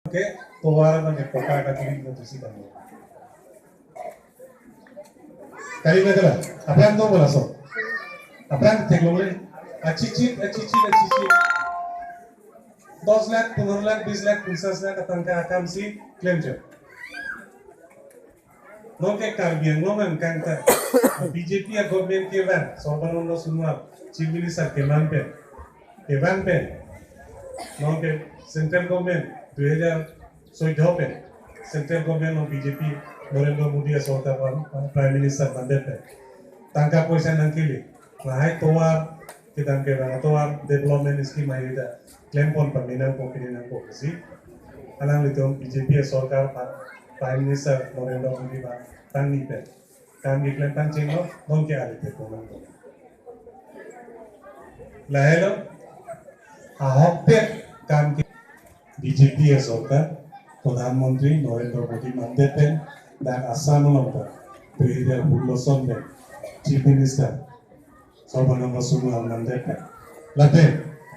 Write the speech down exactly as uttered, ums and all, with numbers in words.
Ke tovar mane poka kachiri ko tusi kan. Kali na kala, aphrang do bola so. Aphrang theklongle, achichit, achichit, achichit. Dos lakh, pondro lakh, bis lakh, ponchas lakh atangka akam si klemchot. Non ke Karbi Anglong angkang ta B J P a government kevang, Sarbananda Sonowal Chief Minister keman pen, kevang pen, non ke central government dui hajar sodho pen, central government non B J P Narendra Modi a sorkar pen Prime Minister mandet pen, tangka poisa nangkele, lahai tovar kedam kedam atovar development scheme aida klempon pamenangpo, pinenangpo pusi alanglitum B J P sorkar pen Prime Minister Narendra Modi abang tangni pen kam keklem pangchenglo, non ke alite ponang. Lahelo ahokpet kam ke B J P sorkar, Pradhan Mantri Narendra Modi mandet pen dak Assam along ta dui hajar solo son pen Chief Minister Sarbananda Sonowal mandet pen. Lapen